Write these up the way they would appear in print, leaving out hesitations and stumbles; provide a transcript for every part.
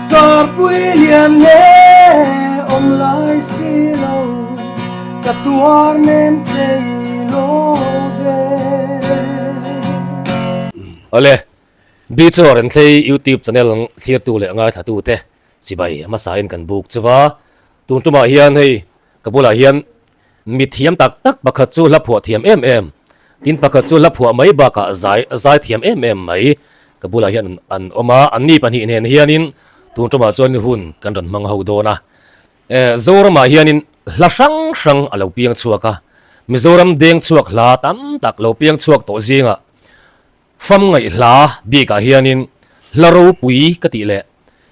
Zarpui lian leh awm lai si lo, ka tuar nem thei lo ve. Awle, Bichor Renthlei YouTube channel thlirtu leh ngaithlatute chibai hmasain kan buk chuva, tun tumah hian hei ka bulah hian Mi thiam tak tak pakhat chu hla phuah thiam em em, tin pakhat chu hla phuah mai bakah zai zai thiam em em mai ka bulah hian an awm a, anni pahnih nen hianin tun tumah chuan hun kan rawn hmang ho dawn a. Eh, Zoramah hianin hla hrang hrang a lo piang chhuak a, Mizoram deng chhuak hla tam tak lo piang chhuak tawh zingah Fam ngaih hla bikah hianin hla ropui ka tih leh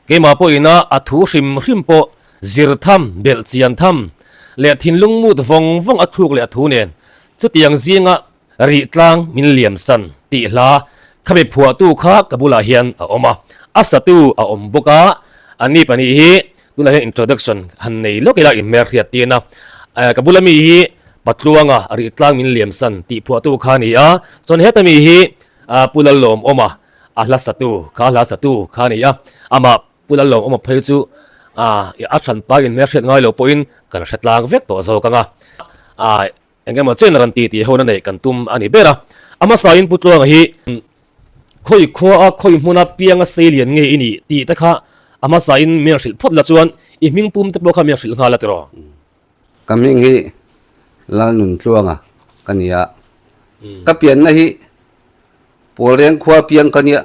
keimah pawhina a thu hrim hrim pawh zir tham, belh chian tham leh thinlung mut vawng vawng a thluk leh a thu nen chutiang zinga rih tlang min liam san tih hla khami phuahtu kha ka bulah hian a awm a, a satu a awm bawk a, ani pahnih hi tunah hian introduction han nei lawk ila inhmer hriat tiin a, ka bula mi hi Patluanga rih tlang min liam san tih phuahtu kha a ni a, chuan heta mi hi Pu Lalawmawma a hla satu kha hla satu kha a ni a, amah Pu Lalawmawma phei chu a hran pain hmel hriat ngai lo pawhin kan hre tlang vek tawh zawk ang a, eng emaw chen rawn ti tih hona neih kan tum a ni ber a, a hmasain Pu Tluanga hi khawi khua a khawi hmuna pianga sei lian nge i nih tih te kha a hmasain min hrilh phawt la chuan i hming pum te pawh kha min hrilh nghal a tiraw. Ka hming hi Lalnuntluanga ka ni a, ka pianna hi Pawlriang khua piang ka nia,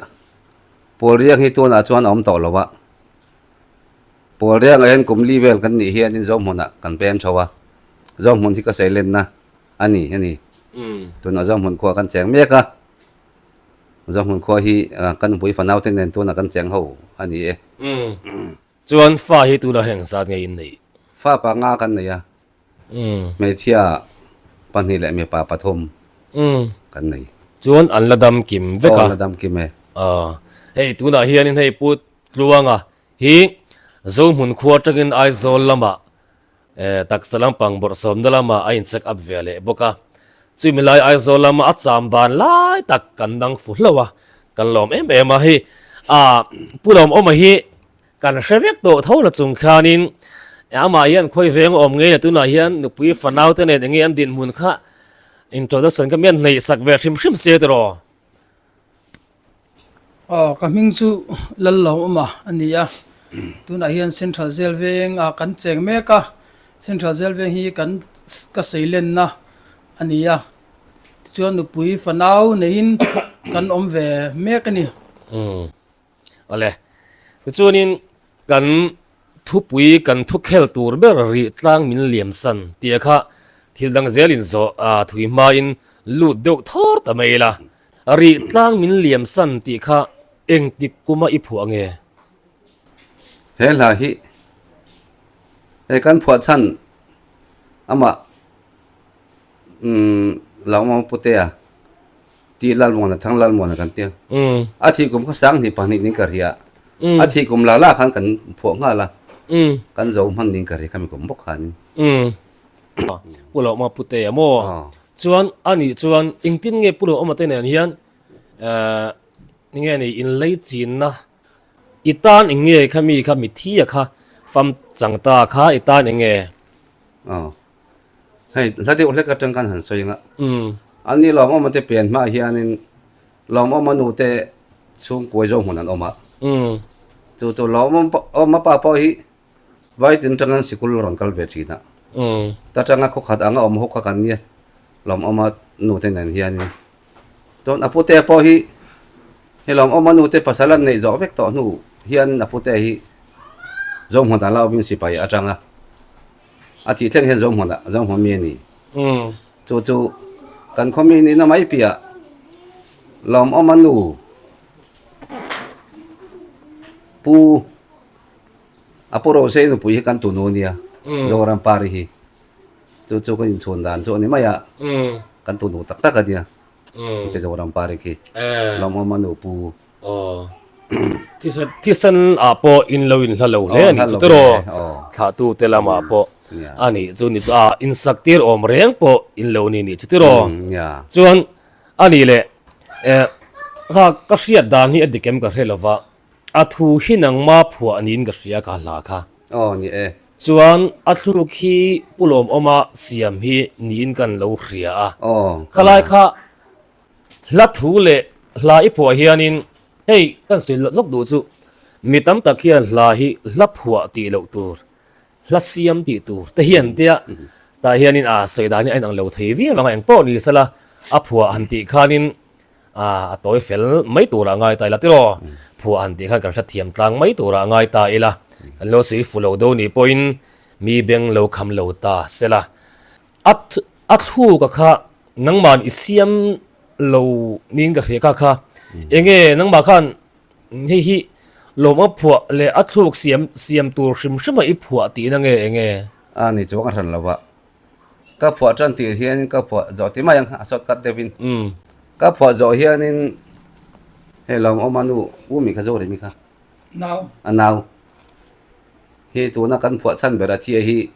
Pawlriang hi tunah chuan a awm tawh lo a, Pawlriangah hian kum li vel kan nih hianin Zohmunah kan pem chho a, Zohmun hi ka seilenna a ni a ni. Tunah Zohmun khua kan cheng mek a, Zohmun khua hi kan nupui fanaute nen tunah kan cheng ho a ni e. Chuan fa hi tunah heng zat nge in neih? Fa panga kan nei a, hmeichhia pahnih leh mipa pathum kan nei. Chuan an la dam kim vek a? Aw, an la dam kim e. Hei tunah hianin hei Pu Tluanga hi Zohmun khua atangin Aizawl lamah taksa lampang bawrhsawmna lamah a in check up ve leh bawk a. Chumi lai Aizawl lama a cham ban lai tak kan dang fu hlauh a, kan lawm em em a. Hei Pu Lawmawma hi Kan hre vek tawh tho la chung khianin amah hian khawi veng awm ngei la tunah hian nupui fanau te nen enge an dinhmun kha introduction kha mian hneih sak ve hrim hrim se tiraw. Aw ka hming chu Lallawmawma a ni a, tunah hian Central Jail veng ah kan cheng mek a, Central Jail veng hi kan ka seilenna a ni a, tichuan nupui fanau neiin kan awm ve mek a ni. Awle, tichuanin kan thupui kan thukhel tur ber rih tlang min liam san tih kha thil dang zelin zawh a thui hmain lut deuh thawr ta mai ila. Rih tlang min liam san tih kha engtik kuma i phuah nge? He hla hi he kan phuah chhan amah umm Lawngmawng Putea Tih Lalmuana Thang Lalmuana kan tia. A thih kum kha sang hnih pahnih ning ka ria. A thih kum la la khan kan phuah nghal a. Kan zo hman ning ka ria khami kum bawk khanin. Pu Lawma Pute a maw? Chuan a nih chuan engtin nge Pu Lawma te nen hian enge ni inlei chinna i tan eng nge kha mi kha mithi a kha fam chang ta kha i tan eng nge? Hei hla deuh hlek atang khan han sawi ang a. An ni Lawmawma te pian hmaah hianin Lawmawma nu te chhungkuai zawng hmun an awm a. Chu chu Lawmawma pa pawh hi Vaitin atangin sikul a rawn kal ve thin a. Ta tanga khaw khat anga awm ho kha kan nia Lawmawma nu te nen hianin. Chuan a pute pawh hi he Lawmawma nu te pasal an neih zawh vek tawh hnu hian a pute hi zawng hmun a la awmin sipai atanga A thih thleng hian Zohmun ah Zohmun mi a ni. Chu chu kan khaw mi nihna mai piah Lawmawma nu Pu a Pu Rosei nupui hi kan tunu a nia Zoram Pari hi. Chu chu kan inchhun dan chu a ni mai a, kan tunu tak tak a nia Pu Zoram Pari khi Lawmawma nu Pu. Aw. Thisen thisen ah pawh in lo in hla lo hle a nih chu tiraw? Thlahtu te lamah pawh a nih chu ni chu a insak tir awm reng pawh in lo ni nih chu tiraw? Chuan a nih leh eh kha ka hriat dan hi a dik em ka hre lova. A thu hi nangma phuah niin ka hria ka hla kha. Aw ni e. Chuan a thluk hi Pu Lawmawma siam hi niin kan lo hria a. Aw. Khalai kha hla thu leh hla i phuah hianin hei kan sawi lawk duh chu mi tam tak hian hla hi hla phuah tih loh tur hla siam tih tur te hian tia tah hianin a sawi dan hi a inang lo thei viau ang a engpawh ni sela a phuah han tih khanin a tawi fel mai turah ngai ta ila tiraw phuah han tih khan kan hrethiam tlang mai turah ngai ta ila kan lo sawi fu lo deuh nih pawhin mi beng lo kham lo ta sela a a thluka kha nangman i siam lo niin ka hria kha kha enge nangmah khan Hei hi lawm a phuah leh a thluk siam siam tur hrim hrima i phuah tihna nge eng nge? A ni chuang a hran lo a, ka phuah tan tir hianin ka phuah zawh ti mai ang a short cut deuhin. Ka phuah zawh hianin hei lawmawma nu u mi kha Zoremi kha. Nau. A nau. Hi tuna kan phuah chhan ber a thia hi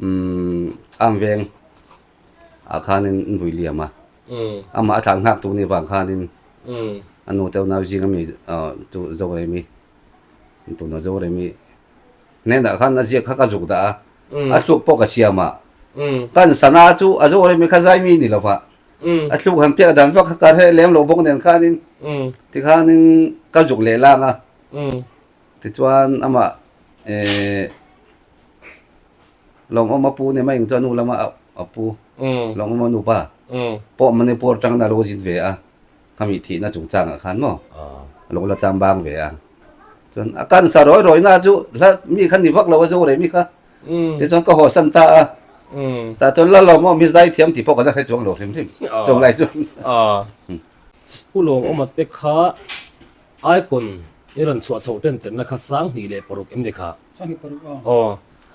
umm am veng ah khanin an vui liam a. Amah a tlan nghak tu nih vang khanin a nu te unau zing ami chu Zoremi tuna Zoremi hnenah khan a ziak kha ka zuk dah a, a thluk pawh ka siam a, kan sana chu a Zoremi kha zaimi ni lova a thluk han piak dan vak kha ka hre lem lo bawk nen khanin tikhanin ka zuk leh lang a, tichuan amah Lawngawma pu ni mai ang chu a nu lama a pu Lawngawma nupa pawh Manipur atangin a lo zin ve a, khami thihna chungchangah khan maw a lo la cham bang ve a. Chuan a cancer rawi rawina chu hla mi kha ni vak lo a zo rei mi kha tichuan ka haw san ta a, tah chuan la lawmawm hi zai thiam tih pawh ka la hre chuang lo hrim hrim chung lai chuan. Pu Lawngawma te kha Icon i rawn chhuah chhoh ten terna kha 2006 em ni kha? 2006 aw. Aw.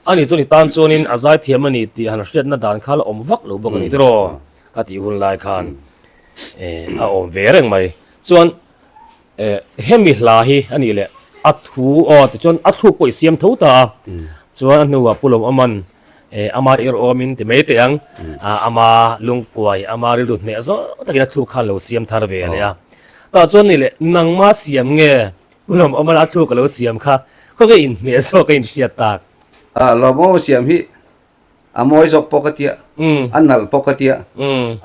Ani chuan i tan chuanin a zaithiam a ni tih han hriatna dan kha la awm vak lo bawk a ni tiraw? Ka tih hun lai khan a awm ve reng mai. Chuan hemi hla hi a nih leh a thu aw tichuan a thluk pawh i siam tho ta a. Chuan a hnuah Pu Lawmaman Ama irhawmin ti mai teh ang, ama lungkuai, ama rilru hneh zawng takin a thluk khan lo siam thar ve leh a. Tah chuan ni leh nangma siam nge Pu Lawmawma a thluk a lo siam kha khawnge inhmeh zawk a inhriat tak? Lawmawma siam hi a mawi zawk pawh ka tia, a nalh pawh ka tia,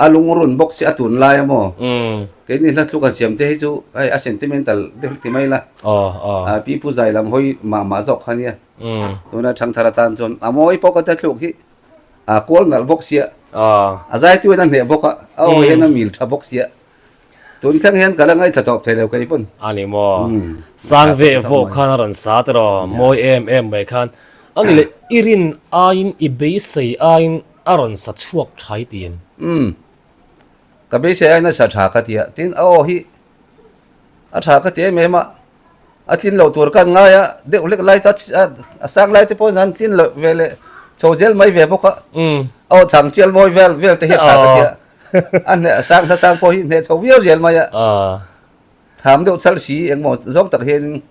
a lungrun bawk si a tunlai a maw? Keini hla thluk an siam te hi chu hei a sentimental deuh hlek ti mai la, Pi Pu Zai lam hawi mah mah zawk kha nia. Tuna Thangthar atan chuan a mawi pawh ka ta thluk hi a kual nalh bawk sia, a zaitu hian a hneh bawk a, a aw hian a mil tha bawk sia. Tun thleng hian ka la ngaithla tawp thei lo kei pawn. A ni maw? Sang veh vawh khan a rawn sa te raw, mawi em em mai khan. A ni leh i rin aiin i beisei aiin a rawn sa chhuak tha i ti em? Umm. Ka beisei aiin a sa tha ka ti a, tin a aw hi a tha ka ti em em a. A tlin loh tur khan ngai a, deuh hlek lai chu a sang lai te pawh an tlin loh ve leh chho zel mai ve bawk a. Aw chhang chial mawi vel vel te hi a tha ka tia. A hneh a sang hla sang pawh hi hneh chho viau zel mai a. Tham deuh chal si engmaw zawng tak hianin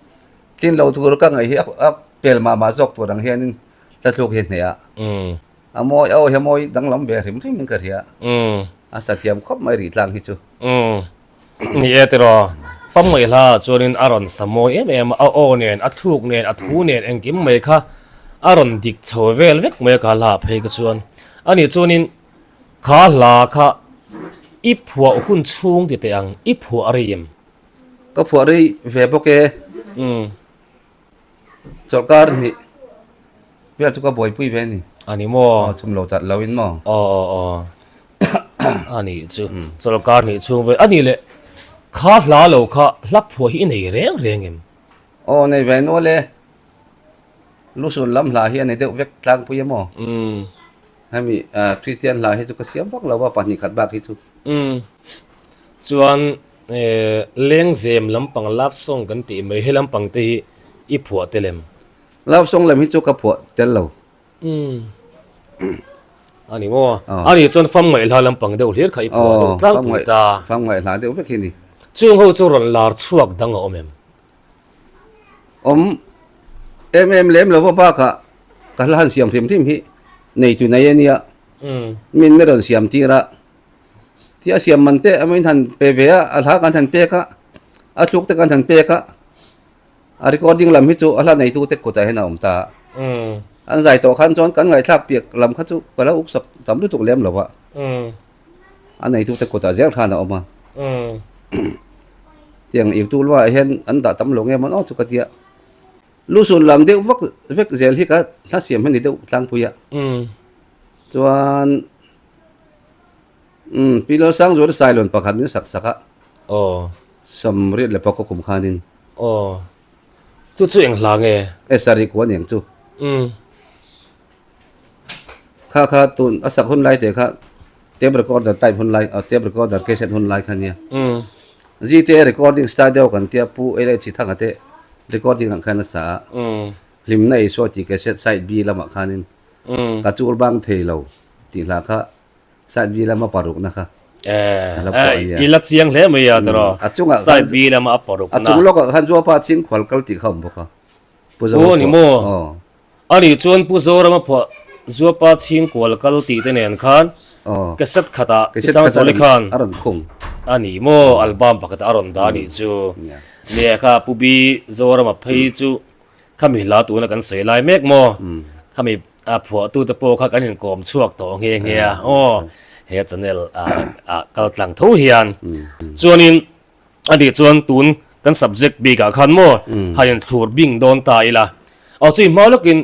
tlin lo tur ka ngaih hi a pel mah mah zawk tur ang hianin hla thluk hi a hneh a. A mawi aw hi a mawi danglam ve hrim hrim in ka hria. A sa thiam khawp mai rih tlang hi chu. Ni e tiraw, famngaih hla ah chuanin a rawn sa mawi em em a, a aw nen, a thluk nen, a thu nen engkim mai kha a rawn dik chho vel vek mai a ka hla ah phei ka chuan. Ani chuanin kha hla kha i phuah hun chhung ti teh ang, i phuah rei em? Ka phuah rei ve bawk e. Chawlhkar hnih vel chu ka buaipui ve a ni. A ni maw? Aw chhum lo chat lo in maw? Aw aw aw. A nih chu. Chawlhkar hnih chhung vel. A nih leh kha hla lo kha hla phuah hi i nei reng reng em? Aw nei ve nual e. Lusun lam hla hi a ni deuh vek tlangpui a maw? Hemi Kristian hla hi chu ka siam vak lo a pahnih khat bak hi chu. Chuan Lengzem lampang love song kan tih mai he lampang te hi i phuah tel em? Love song lem hi chu ka phuah tel lo. Umm. A ni maw? A nih chuan fam ngaihhla lampang deuh hlir kha i phuah deuh tlangpui ta. Fam ngaihhla deuh vek hi ni. Chung ho chu rawn lar chhuak dang a awm em? Awm em em lem lo va bakah ka hla han siam hrim hrim hi neitu nei a nia. Min mi rawn siam tir a. Ti a siam man te a min han pe ve a, a hla kan han pek a, a thluk te kan han pek a. A recording lam hi chu a hla neitute kutah hian a awm ta a. An zai tawh khan chuan kan ngaihthlak piak lam kha chu ka lo up sak tam lutuk lem lo a. A neitute kutah zel khan a awm a. Tiang YouTube lamah hian an dah tam lo nge maw aw chu ka tia. Lusun lam deuh vak vek zel hi ka hla siam hi ni deuh tlangpui a. Chuan umm Pi Lalsangzuala Sailawn pakhat min sak sak a. Aw. Samriat leh pakua kum khanin. Aw. Chu chu eng hla nge? E sarih kua aniang chu. Umm. Kha kha tun a sak hun lai te kha tape recorder type hun lai tape recorder cassette hun lai kha nia. Umm. Zite recording studio kan tia Pu Eilai Chithanga te recording ang khan a sa a. Umm. Hlimna Isua tih cassette side B lamah khanin Umm. ka chul bang thei lo tih hla kha Side B lama parukna kha Eh, a lo pawh a nia. i la chiang hle mai a tiraw. A chungah khan Side B lama a parukna. A chung lawkah khan Zuapa chhing khual kal tih kha a awm bawk a. Pu Zoram Aw ni phuah. maw? Aw. A nih chuan Pu Zorama phuah Zuapa chhing kual kal tih te nen khan Aw. cassette khatah Cassette Isang khat a Zawli rawn khan a rawn khung. A ni maw? Album pakhat a rawn dah a nih chu. Nia. Nia kha Pu B Zorama phei chu Khami hla tuna kan sawi lai mek maw? Khami a phuahtute pawh kha kan inkawm chhuak tawh nghe nghe a, aw he channel a kal tlang tho hian. Chuanin a nih chuan tun kan subject bikah khan maw han inthlur bing dawn ta ila. Aw chui hma lawkin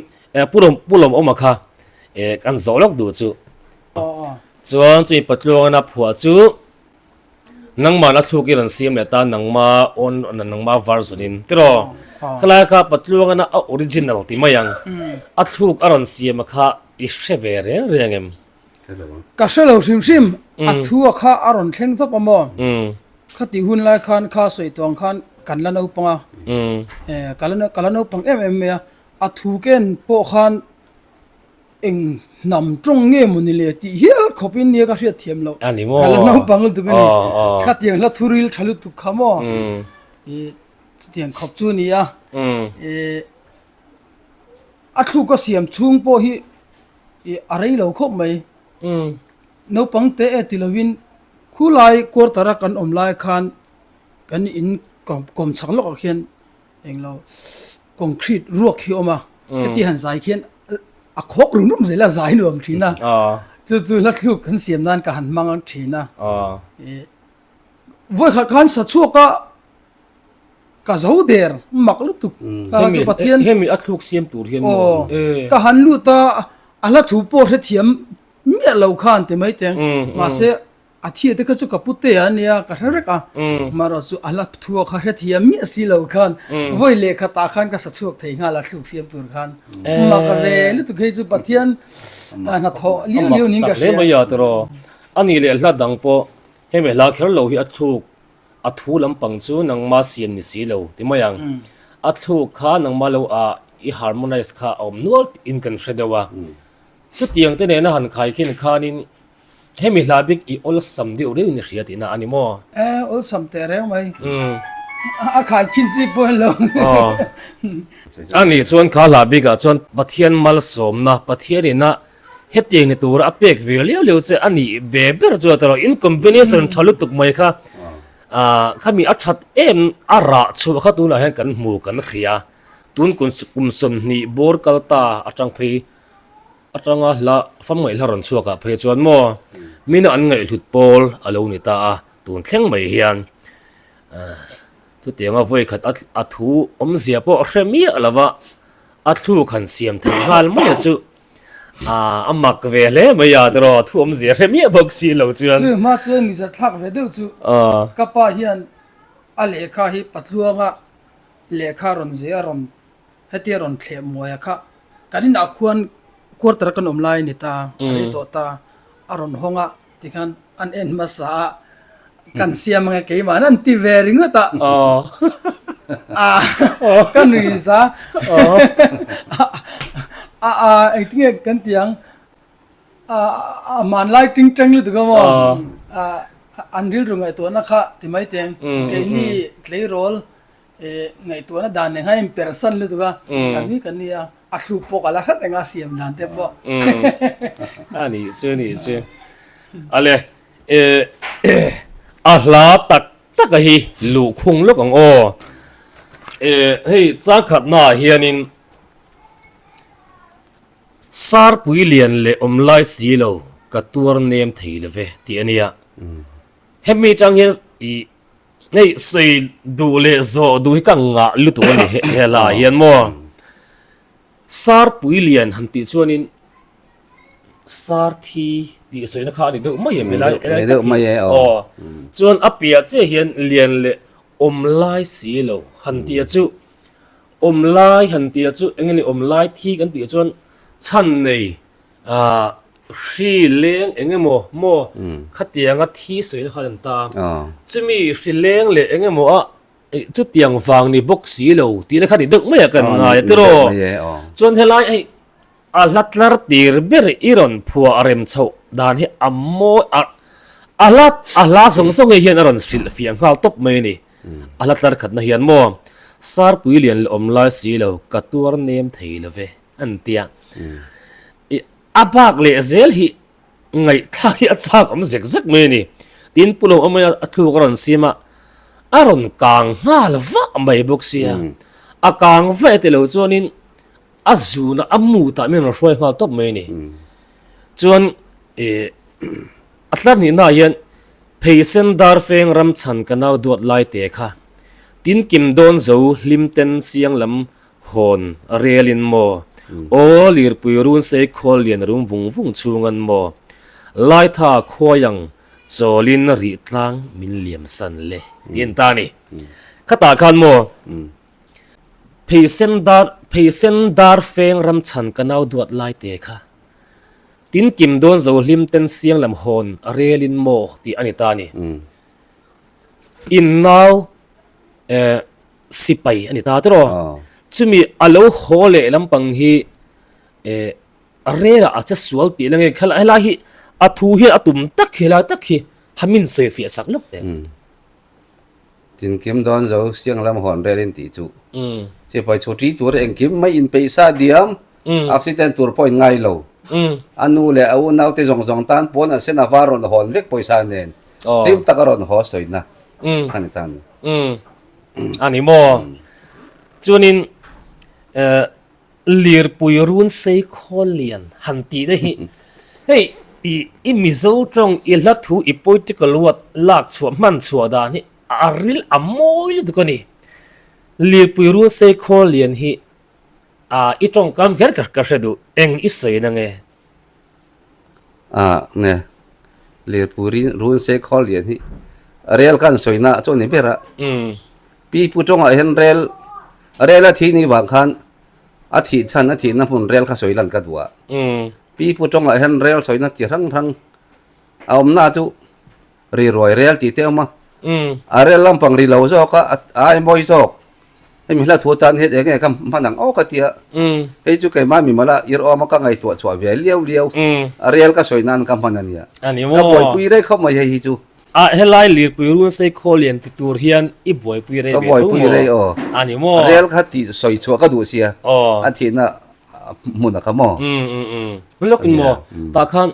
Pu Lawm Pu Lawmawma kha kan zawh lawk duh chu. Chuan chumi Patluangana phuah chu Nangmah a thluk i rawn siam leh ta nangma awn nangma version in tiraw khalai kha Patluang a original ti mai ang a thluk a rawn siam a kha i hre ve reng reng em? Ka hre lo hrim hrim a thu a kha a rawn thleng tawp a maw? Khati hun lai khan kha sawi tuang khan kan la naupang a ka la ka la naupang em em mai a a thu ken pawh khan Eng hnam tawng nge maw ni le tih hial khawp in nia ka hriat thiam loh. A ni maw? Ka la naupang lutuk a ni. Khatiang hla thu ril tha lutuk kha maw? I chutiang khawp chu a ni a. I a thluk a siam chhung pawh hi i a rei lo khawp mai. Naupang te e ti lovin khulai quarter a kan awm lai khan kan in kawm chhak lawkah khian Englo concrete ruak hi awm a, heti han zai khian a khawk rum rum zel a, zai nuam thin a. Chu chu hla thluk kan siam nan ka han hmang thin a. Vawikhat khan sa chhuak a ka zo der mak lutuk. Ka chu Pathian hemi a thluk siam tur hian maw? Ka han lut a, a hla thu pawh hrethiam miah lo khan ti mai teng. Mahse A thia te kha chu ka pu te a nia ka hre vek a, marawh chu a la thua kha hre thiam miah si lo khan vawi lehkhatah khan ka sa chhuak thei nghal a thluk siam tur khan mak ve lutuk hei chu Pathian hnathawh liau liau niin ka hria. Hle mai a tiraw, a nih leh hla dang pawh hemi hla kher lo hi a thluk a thu lampang chu nangma siam ni si lo ti mai ang, a thluk kha nangma lo a i harmonize kha a awm nual in kan hre deuh a, chutiang te nena han khaikhin khanin Hemi hla bik i awlsam deuh reuh in i hria tihna a ni maw? E, awlsam teh reng mai. A khai khin chi pawh en lo. Aw. A nih chuan kha hla bikah chuan Pathian malsawmna, Pathian ina hetiang ni tura a pek ve liau liau che a nih ve ber chu a tawrh. In combination tha lutuk mai kha khami a that em a rah chhuah kha tunah hian kan hmu kan hria. Tun kum 20 bawr kal ta atang phei Atanga hla famngaih hla rawn chhuak ah phei chuan maw mina an ngaihhlut pawl a lo ni ta a, tun thleng mai hian chutianga vawikhat a thu awmzia pawh a hre miah lo va, a thluk han siam thei nghal mai a chu a mak ve hle mai a tiraw thu awmzia hre miah bawk si lo chuan. Chu hma chuan mizat thlak ve deuh chu ka pa hian a lehkha hi Patluanga lehkha rawn zeh a rawn Hetia rawn thleh muaia kha kan inah khuan quarter kan awm lai a ni ta, a rei tawh ta, a rawn hawng a tikhan an en hmasa a, kan siam ange keimah an ti ve ringawt a, ka nui za a engtinge kan ti ang a hmanlai tingtang lutuk a maw an rilru ngaihtuahna kha ti mai teng keini tleirawl Ngaihtuahna dan eng a inpersan lutuk a, kan nui kan nui a, a thluk pawh ka la hrat reng a siam dan te pawh. A nih chu a nih chu. Ale a hla tak tak a hi luhkhung lawk ang aw. Hei changkhatnaah hianin Sarpui lian leh awm lai si lo ka tuar nem thei lo ve tih a nia. Hemi tang hian ih hei sawi duh leh zawh duh hi ka ngah lutuk a ni helaiah hian maw. Sarpui lian han tih chuanin sar thi tih sawina kha a ni deuh mai em helai helai tak hi aw chuan a piah chiah hian lian leh awm lai si lo han tih a chu awm lai han tih a chu eng nge ni awm lai thi kan tih chuan chhan nei ah hri leng eng emaw maw khatianga thi sawina kha a ni ta chumi hri leng leh eng emaw a Chutiang vang ni bawk si lo tih na kha ni deuh mai a kan ngai a tiraw. Chuan helai hei a hla tlar tir ber i rawn phuah a rem chhoh dan hi a mawi a a hla a hla zawng zawng hi hian a rawn hrilh fiah nghal tawp mai a ni. A hla tlar khatna hian maw Sarpui lian leh awm lai si lo ka tuar nem thei lo ve an tia. A bak leh zel hi Ngaihthlak hi a chak awm zek zek mai a ni. Tin Pu Lo Amawia a thluk a rawn siam a, a rawn kang nghal vah mai bawk sia. A kang vah e tilo chuanin a zunah a mutah min rawn hruai nghal tawp mai a ni. Chuan ih a tlar hnihnaah hian Pheisen Darfeng Ramchhan ka nau duat lai te kha tin kim dawn zo hlim ten siang lam Hawn a relin maw? Aw lirpui run sei khawl lian rum vung vung chhungan maw? Laitha khuaiang chawlin rih tlang min liam san le tih an ta a ni. Khatah khan maw? Pheisen dar pheisen dar feng ram chhan ka nau duat lai te kha tin kim dawn zo hlim ten siang lam hawn a relin maw tih a ni ta a ni. In nau eh. Sipai a ni ta tiraw? Chumi a lo haw leh lampang hi eh rel ah a che sual tih la nge kha helai hi a thu hian a tum tak hi helai tak hi hamin sawi fiah sak lawk teh. Tinkim dawn zo siang lam hawn rel in tih chu sipai chhu ṭi tur engkim mai inpeih sa diam accident tur pawh in ngai lo. A nu leh a unaute zawng zawng tan pawn an sen a var rawn hawn vek pawisa nen hlim tak a rawn haw sawina kha ni ta a ni. A ni maw? Chuanin lirpui run sei khawl lian han tih te hi hei i i Mizo tawng i hla thu i political word lak chhuah hman chhuah dan hi a ril a mawi lutuk a ni. Lirpui run sei khawl lian hi a i tawngkam kher ka hre duh eng i sawi na nge? Ah nge Lirpui run sei khawl lian hi rel kan sawi na chu a ni ber a. Pi pu tawngah hian rel rel a thih ni vang khan a thih chhan a thihna hmun rel kha sawi lan ka duh a. Pi pu tawngah hian rel sawina chi hrang hrang a awmna chu ri ruai rel tih te a awm a. A rel lampang ri lo zawk a a ai mawi zawk. Hemi hla thu tan hian eng nge ka hman ang aw ka tia. Hei chu keimah mimal a ir awm a ka ngaihtuah chhuah ve liau liau. A rel ka sawi nan ka hman a nia. Ka buaipui rei khawp mai hei hi chu. A helai lirpui run sei khaw lian ti tur hian i buaipui rei ve tho maw? Ka buaipui rei aw. A ni maw? Rel kha tih sawi chhuah ka duh sia. A thihna hmun a kha maw? Hun lawkin maw? Tah khan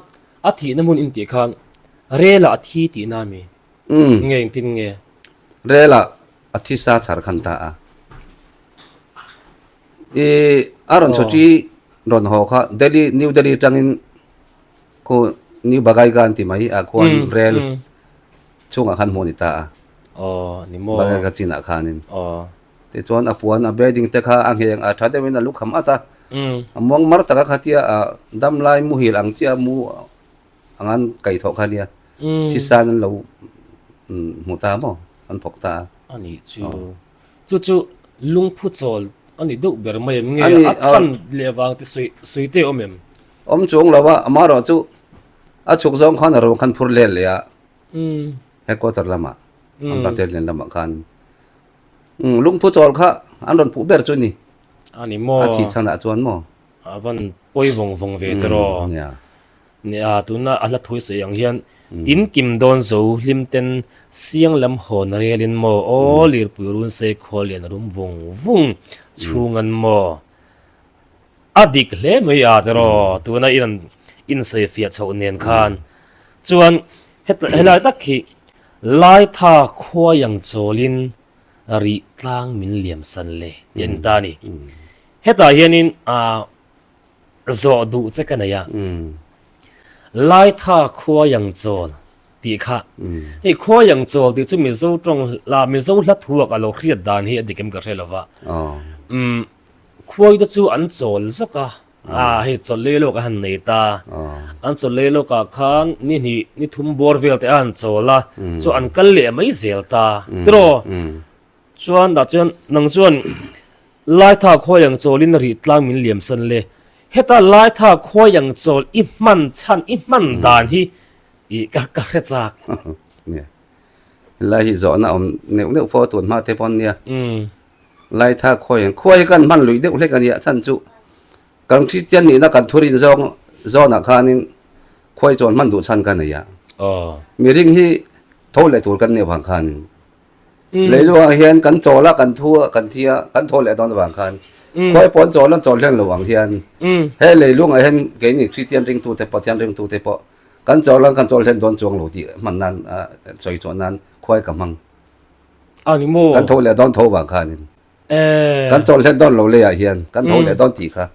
a thihna hmun intih khan relah a thi tihna a mi? Nge engtin nge? Relah a thi sa chhar khan ta a. I a rawn chhuachi rawn haw kha Delhi New Delhi atangin khu New Bagaiga an ti mai a khuan rel chhungah khan hmuh a ni ta a. Aw ni maw. Bagaiga chinah khanin. Aw. Tichuan a puan a bedding te kha a ngheng a tha deuhin a lukham at a. A muang mar taka khatia a damlai muhil ang chiah a mu Ang an kaih thawh kha nia. Thisan an lo hmu ta maw? An phawk ta a. A nih chu. Chu chu lungphu chawl a ni deuh ber mai em nge? A chhan leh vang te sawi sawi te awm em? Awm chuang lo a, amaherawh chu a chhuk zawng khan a rawng khan phur let leh a. Headquarter lamah, an battalion lamah khan lungphu chawl kha an rawn puh ber chu ni. A ni maw? A thih chhanah chuan maw? A van pawi vawng vawng ve tiraw? Nia, tuna a hla thawi sawi ang hian tin kim dawn zo hlim ten siang lam hawn relin maw aw lirpui run sei khawl lian rum vung vung chhung an maw a dik hle mai a tiraw tuna i rawn insawi fiah chhoh nen khan chuan helai tak hi Laitha khuaiang chawlin. Rih tlang min liam san le tih a ni ta a ni. Hetah hianin zawh duh che ka nei a, Laitha khuai ang chawl tih kha. Hei khuai ang chawl tih chu Mizo tawng hla, Mizo hla thuak a lo hriat dan hi a dik em ka hre lo va. Khuai te chu an chawl zawk a, A, hei chawlh lei lawk a han nei ta. An chawlh lei lawkah khan ni hnih, ni thum bawr vel te a han chawl a, chu an kal leh mai zel ta. Tiraw? Chuan dah chuan nang chuan Laitha khawi ang chawlin rih tlang min liam san le. Heta Laitha khawi ang chawl i hman chhan, i hman dan hi i ka ka hre chak. Nia. Helai hi zawhna awm neuh neuh fo tun hma te pawn nia. Laitha khawi ang khuai hi kan hman luih deuh hlek a nia chhan chu kan Kristian nihna kan thurin zawng zawnah khanin khuai chuan hman duh chhan ka nei a. Mihring hi tho leh tur kan nih avang khanin leiluangah hian kan chawl a, kan thu a, kan thi a, kan tho leh dawn avang khan khuai pawh an chawl an chawl hlen lo ang hian he leilungah hian keini Kristian ringtute Pathian ringtute pawh kan chawl a kan chawl hlen dawn chuang lo tih hman nan sawi chhuah nan khuai ka hmang. A ni maw? Kan tho leh dawn tho vang khanin. Kan chawl hlen dawn lo leiah hian kan tho leh dawn tih kha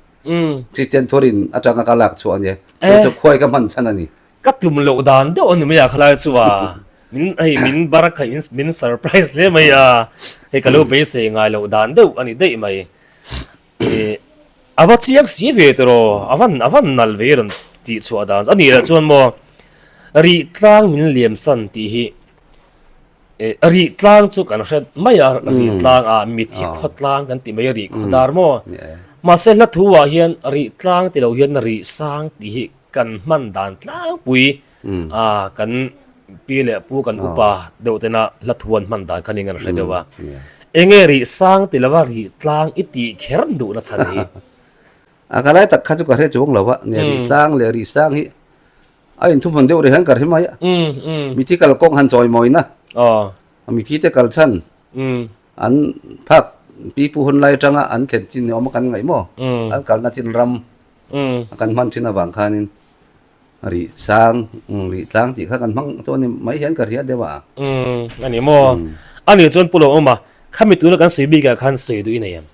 Kristian thurin atanga ka lak chhuah a nia. Chu chu khuai ka hman chhan a ni. Ka tum loh dan deuh a ni mai a khalai chu a. Min hei min barakhaih min min surprise hle mai a. Hei ka lo beisei ngai loh dan deuh a ni daih mai. A va chiang si ve tiraw? A van a van nalh ve rawn tih chhuah dan a nih lah chuan maw rih tlang min liam san tih hi Rih tlang chu kan hre mai a, rih tlang ah mithi khaw tlang kan ti mai a, rih khaw dar maw? Mahse hla thu ah hian rih tlang ti lo hian rih sang tih hi kan hman dan tlangpui a kan pi leh pu kan upa deuh tena hla thu an hman dan kha ning an hre deuh a. Enge rih sang ti lova rih tlang i tih kher duhna chhan hi? A ka lai tak kha chu ka hre chuang lo a, nia rih tlang leh rih sang hi A inthumhmun deuh rih hian ka hre mai a. Mithi kal kawng han chawi mawina. Mithi te kal chhan an phak pipu hun lai atanga an thlen chin ni awm a kan ngaih maw? An kalna chin ram a kan hman thin avang khanin rih sang, rih tlang tih kha kan hmang chu a ni mai hian ka hria deuh a. A ni maw? A nih chuan Pu Lawmawma, khami tuna kan sawi bikah khan sawi duh i nei em?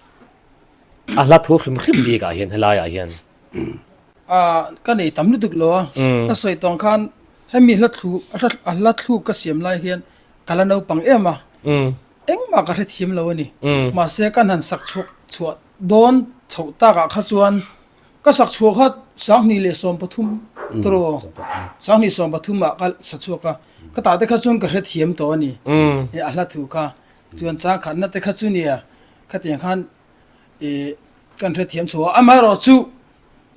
A hla thu hrim hrim bikah hian helaiah hian. A ka nei tam lutuk lo a, ka sawi tawng khan hemi hla thlu a hla thluk ka siam lai hian ka la naupang em a, engmah ka hrethiam lo a ni. Mahse kan han sak chhuak chhuah dawn chhoh takah kha chuan ka sak chhuah kha 2013 tawh 2013 ah ka sa chhuak a, ka tah te kha chuan ka hrethiam tawh a ni a hla thu kha. Chuan changkhatna te kha chu nia khatiang khan ih kan hrethiam chhuah a, amaherawhchu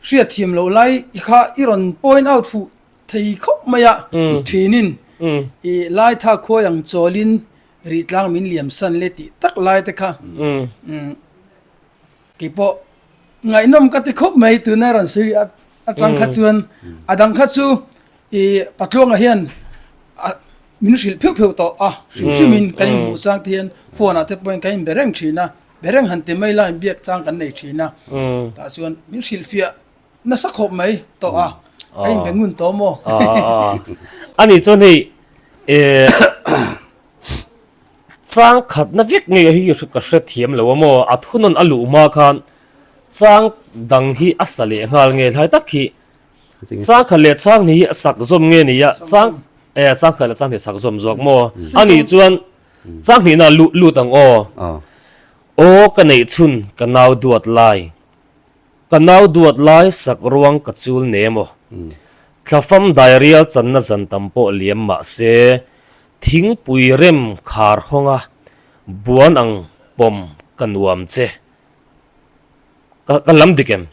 hriatthiam loh lai kha i rawn point out fuh thei khawp mai a, thinin ih Laitha khuai ang chawlin rih tlang min liam san le tih tak lai te kha keipawh ngaihnawm ka ti khawp mai tuna rawn sawi atang kha chuan a dang kha chu ih Patluanga hian a min hrilh pheuh pheuh tawh a, hrim hrimin kan inhmuh chang te hian phone ah te pawhin kan inbe reng thin a. Be reng han ti mai la inbiak chang kan nei thin a, tah chuan min hrilhfiah nasa khawp mai tawh a, a inbe ngun tawh maw? A nih chuan hei chang khatna vek ngei hi ka hre thiam lo a maw, a thunawn a luh hma khan chang dang hi a sa leh nghal nge hlai tak hi chang khat leh chang hnih hi a sak zawm nge ni a, chang chang khat leh chang hnih a sak zawm zawk maw? A nih chuan Chang hnihna lut lut ang aw. Aw ka neih chhun ka nau duat lai. Ka nau duat lai sak ruang ka chul ne maw. Thlafam dairial channa zan tam pawh liam mah se, thingpui rem khar hawnga buan ang pawm ka nuam che. Ka ka lam dik em?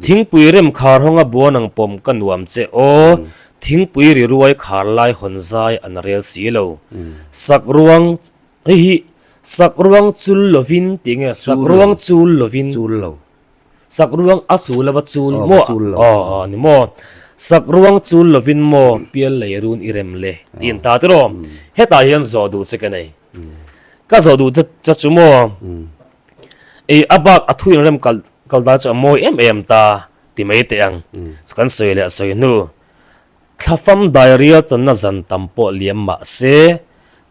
Thingpui rem khar hawnga buan ang pawm ka nuam che aw, thingpui ri ruai khar lai hawn zai an rel si lo. Sak ruang hei hi sak ruang chul lovin tih nge sak ruang chul lovin Chul lo. Sak ruang a chul lova chul maw aw aw ni maw sak ruang chul lovin maw pial lei run i rem le tih in ta tiraw hetah hian zawh duh che ka nei. Ka zawh duh che chu maw Ei a bak a thu inrem kal kal dan chu a mawi em em ta ti mai teh ang. Kan sawi leh sawi hnu. Thlafam diarrhea channa zan tam pawh liam mah se,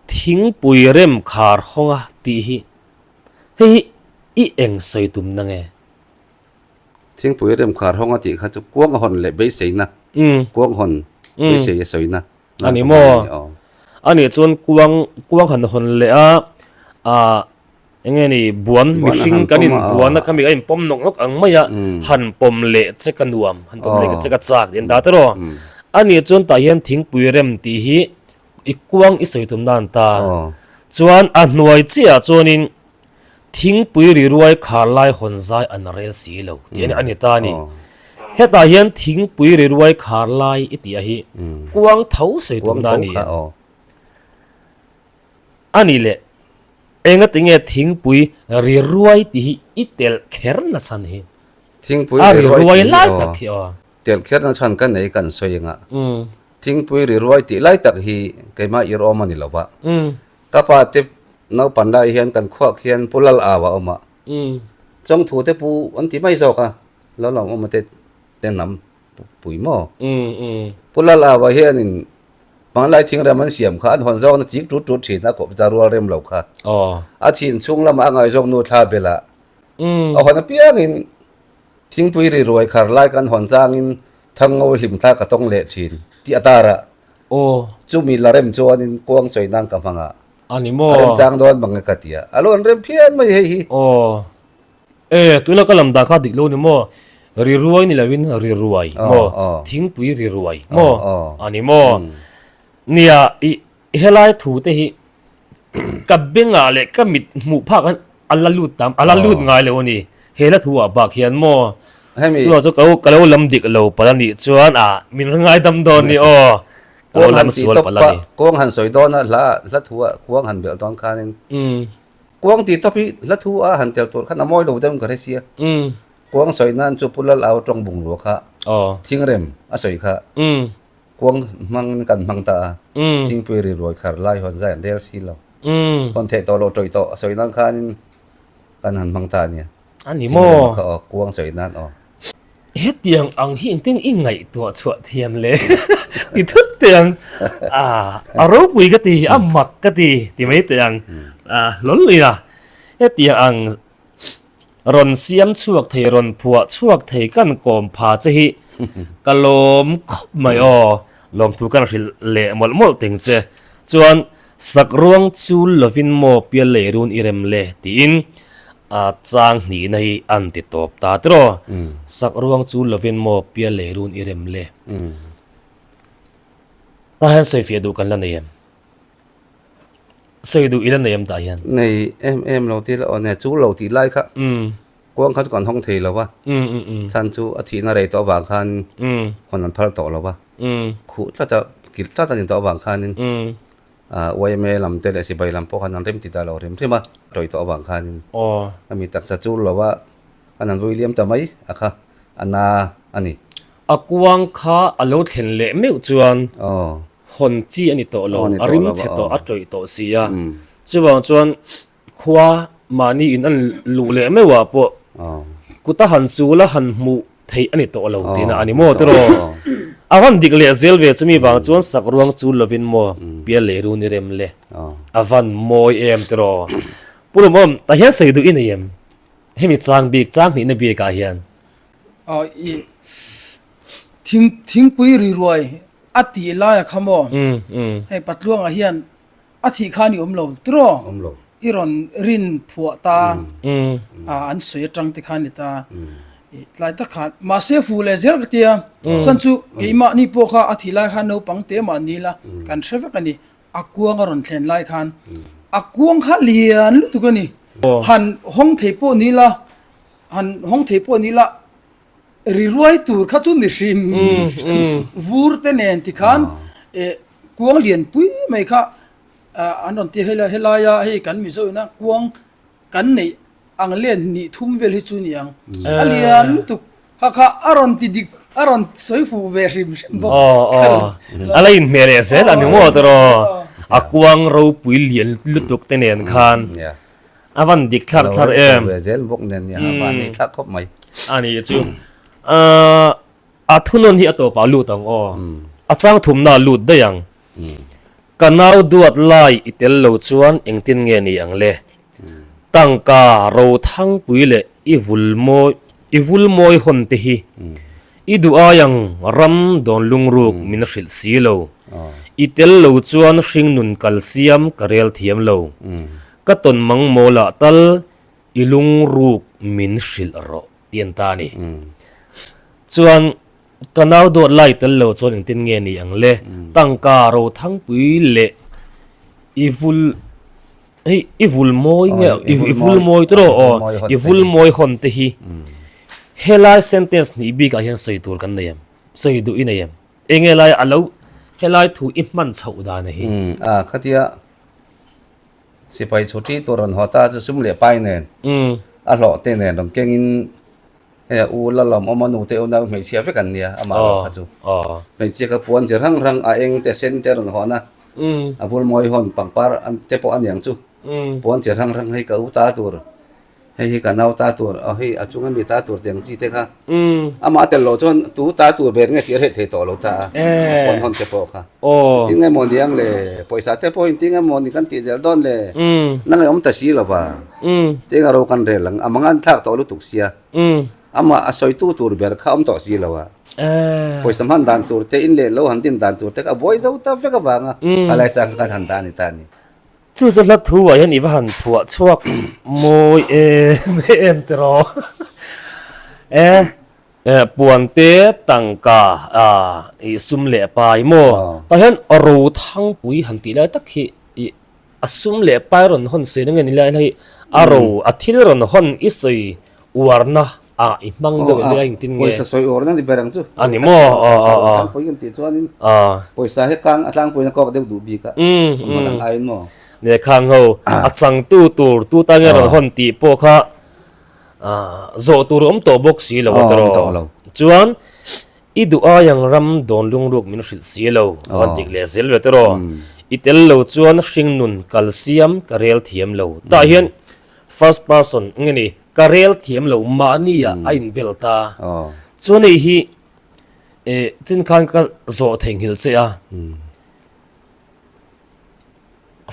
Thingpui rem khar hawnga tih hi hei hi i eng sawi tum na nge? Thingpui rem khar hawnga tih kha chu kuang hawn leh beiseina, kuang hawn beisei a sawina A ni maw? A nih chuan kuang kuang han hawn leh a, ah eng nge ni buan mihring kan inbuan a khami a inpawm nawk nawk ang mai a, han pawm leh che ka nuam, han pawm leh che ka chak tih an dah tawh. A nih chuan tah hian thingpui rem tih hi I kuang i sawi tum nan ta. Chuan a hnuai chiah chuanin thingpui ri ruai khar lai hawn zai an rel si lo tih a ni ta a ni. Hetah hian thingpui ri ruai khar lai i tih a hi kuang tho sawi tum na a ni. A nih leh engati nge thingpui ri ruai tih hi i telh kher nachhan hi? A ri ruai lai tak hi aw. Telh kher nachhan ka nei kan sawi anga. Thingpui ri ruai tih lai tak hi keimah ir awm a ni lo va. Ka pa te naupan lai hian kan khuak hian Pu Lal Au a awm a. Chawngthu te pu an ti mai zawk a, lo lawm awm a te te hnam pui maw? Pu Lal Au ah hianin hmanglai thingrem an siam kha an hawn zawkna chik tut tut thin a kawp za rual rem lo kha. A chhin chhung lamah a ngaihzawk nu thla bel a, a hawn apiangin Thingpui ri ruai khar lai kan hawn changin Thangngo hlim thla ka tawng leh thin tih a tar a. Aw. Chumi la rem chuanin kuang sawi nan ka hmang a. A ni maw? A rem chang dawn bang e ka ti a. A lo an rem phian mai hei hi. Aw. E, tuna ka lam dah kha dik lo ni maw? Ri ruai ni lovin ri ruai maw? Thingpui ri ruai maw? A ni maw? Nia, i Helai thu te hi ka bengah leh ka mit hmuh phak an a la lut tam a la lut ngai lo a ni. He hla thu ah bak hian maw chua chu ka lo lam dik lo palh a nih chuan ah min ngaidam dawn ni aw ka lo lam sual palh a ni. Kuang han sawi dawn a hla hla thu ah kuang han belh dawn khanin kuang tih tawp hi hla thu a han tel tur khan a mawi lo deuh in ka hre sia. Kuang sawi nan chu Pu Lal Au tawng bungrua kha thingrem a sawi kha. Kuang hmang kan hmang ta a, thingpui ri ruai khar lai hawn zai an rel si lo. Hawn theih tawh loh tawih tawh sawi nan khanin kan han hmang ta a nia. A ni maw? Kha aw, kuang sawi nan aw. Hetiang ang hi engtin i ngaihtuah chhuah thiam le? Ti thut teh ang. A, a ropui ka ti, a mak ka ti, ti mai teh ang. A, hlawl ila. Hetiang ang Rawn siam chhuak thei, rawn phuah chhuak thei kan kawm pha che hi ka lawm khawp mai aw. Lawmthu kan hrilh leh mawlh mawlh teng che. Chuan sakruang chul lovin maw pial lei run i rem le tiin a chang hnihna hi an ti tawp ta tiraw. Sakruang chul lovin maw pial lei run i rem le. Tah hian sawifiah duh kan la nei em? Sawi duh ila nei em tah hian? Nei em em lo tih la aw ne chu lo tih lai kha kuang kha chu kan hawng thei lo va, chhan chu a thihna rei tawh avang khan hawn an phal tawh lo va, khuh tlat a kilh tlat a ni tawh avang khanin yma lam te leh sipai lam pawh khan an rem ti ta lo hrim hrim a, tawih tawh avang khanin a mi taksa chu lo va an han vui liam ta mai a kha a na a ni. A kuang kha a lo thlen leh meuh chuan hawn chi a ni tawh lo, a rim chhe tawh, a tawih tawh si a. Chuvang chuan khua mahni in an luh leh meuh ah pawh kut a han chul a han hmuh theih a ni tawh lo tihna a ni maw tiraw? A van dik leh zel ve chumi vang chuan sak ruang chul lovin maw pial leh run i rem le a van mawi em tiraw? Pu Lawmawm, tah hian sawi duh i nei em? Hemi chang bik, chang hnihna bikah hian. Thingpui ri ruai A tih laia kha maw? Hei Patluanga hian a thih khan i awm lo tiraw? I rawn rin phuah ta a an sawi atang te khan ni ta. Tlai tak khan mahse fuh leh zel ka tia. Chuan chu keimahni pawh kha a thih lai khan naupang te mah ni la kan hre vek a ni. A kuang a rawn thlen lai khan a kuang kha lian lutuk a ni. Han hawng thei pawh ni la han hawng thei pawh ni la Ri ruai tur kha chu ni hrim vur te nen ti khan kuang lian pui mai kha an rawn ti hei helaia hei kan Mizo ina kuang kan neih ang len hnih thum vel hi chu ni ang a lian lutuk kha kha a rawn ti dik a rawn sawi fuh ve hrim hrim bawk a la inhmeh leh zel a ni maw tiraw a kuang ropui lian lutuk te nen khan. A van dik thlar thlar em. Ve zel bawk nen nia a van nei thlak khawp mai. A ni chu. A thunawn hi a tawpah lut ang aw. A chang thumna lut daih ang. Ka nau duat lai i tel lo chuan engtin nge ni ang le? Tangka ro thangpui leh i vul mawi i vul mawi hawn te hi i duh ai ang ram dawn lungruk min hrilh si lo. I tel lo chuan hringnun kal siam ka rel thiam lo. Ka tawn mang mawlah tal i lungruk min hrilh rawh ti an ta a ni. Chuan Ka nau dawt lai tel lo chuan engtin nge ni ang le? Tangka Rothangpui leh i vul hei i vul mawi nge i vul mawi te rawh aw i vul mawi hawn te hi helai sentence hnih bikah hian sawi tur kan nei em? Sawi duh i nei em? Enge lai a lo helai thu i hman chhoh dan a hi. A khatia sipai chhuti tur rawn haw ta chu sum leh pai nen a hlawh te nen rawn kengin Hei a u la lawm awm a nu te unau hmeichhia vek an nia amah lo kha chu. Hmeichhia kha puan chi rang rang a eng te sen te a rawn hawn a, a bul mawi hawn pangpar te pawh a niang chu. Puan chi rang rang hei ka u ta tur, hei hi ka nau ta tur, aw hei a chunga mi ta tur tiang chi te kha. Amah a tel loh chuan tu ta tur ber nge tih a hreh thei tawh lo ta a, a puan hawn te pawh kha. Engtin nge maw niang le, pawisa te pawh engtin nge maw ni kan tih zel dawn le, nang i awm ta si lo va. Teng a ro kan rel ang, a mang an thlak tawh lutuk sia. Amah a sawitu tur ber kha awm tawh si lo a. Pawisa hman dan tur te, in leh lo han din dan tur te kha a buai zo ta vek avanga a lai chang kha kan han dah a ni ta a ni. Chu chu hla thu ah hian i va han phuah chhuak mawi em em tiraw e. Puan te tangka i sum leh pai maw? Tah hian Rothangpui han tih lai tak hi i a sum leh pai rawn hawn sawi na nge ni lai hi a ro a thil rawn hawn i sawi uarna ah i hmang deuh em lai engtin nge? Pawisa sawi uarna ni ber ang chu. A ni maw? Rothangpui kan tih chuanin pawisa hi kang a tlangpuiin a kawk deuh duh bik a, hmun dang aiin maw? Lehkhang ho a changtu tur tu tan nge rawn hawn tih pawh kha Zawh tur a awm tawh bawk si lo a tawrh. Chuan i duh ai ang ram dawn lungruk min hrilh si lo a van dik leh zel ve tawrh. I tel lo chuan hringnun kal siam ka rel thiam lo. Tah hian first person nge ni ka rel thiam lo mahni ah a inbel ta. Chuan hei hi chin khan ka zawh theihnghilh che a.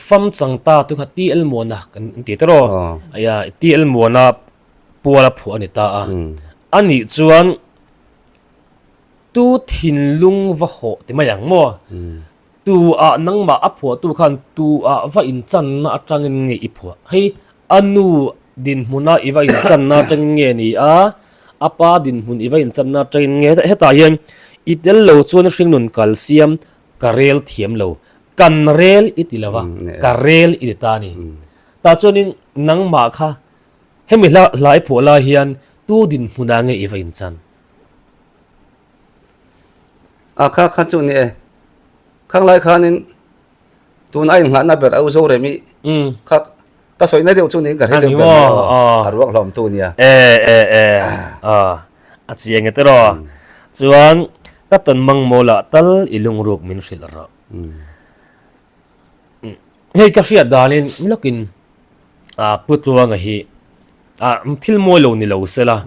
Fam chang ta tu kha TL Muana kan ti ta rawh. Aya TL Muana puala phuah a ni ta a. A nih chuan tu thinlung va hawh ti mai ang maw? Tu ah nangmah a phuahtu khan tu ah va inchanna atangin nge i phuah? Hei a nu dinhmuna i va inchanna atangin nge ni a? A pa dinhmun i va inchanna atangin nge? Hetah hian i tel lo chuan hringnun kal siam Ka rel thiam lo. Kan rel i ti lo va, ka rel i ti ta a ni. Tah chuanin nangmah kha hemi hla hlai phuah lai hian tu dinhmunah nge i va inchan? A kha kha chu ni e. Khang lai khanin tun a inngahna ber au zo rem i kha ka sawina deuh chu niin ka hre deuh ber mai aw. A ruak hlawm tu nia. E e e a chiang e tiraw. Chuan ka tawn mang mawlah tal i lungruk min hrilh rawh. Hei ka hriat danin lawkin Pu Tluanga hi thil mawi lo ni lo sela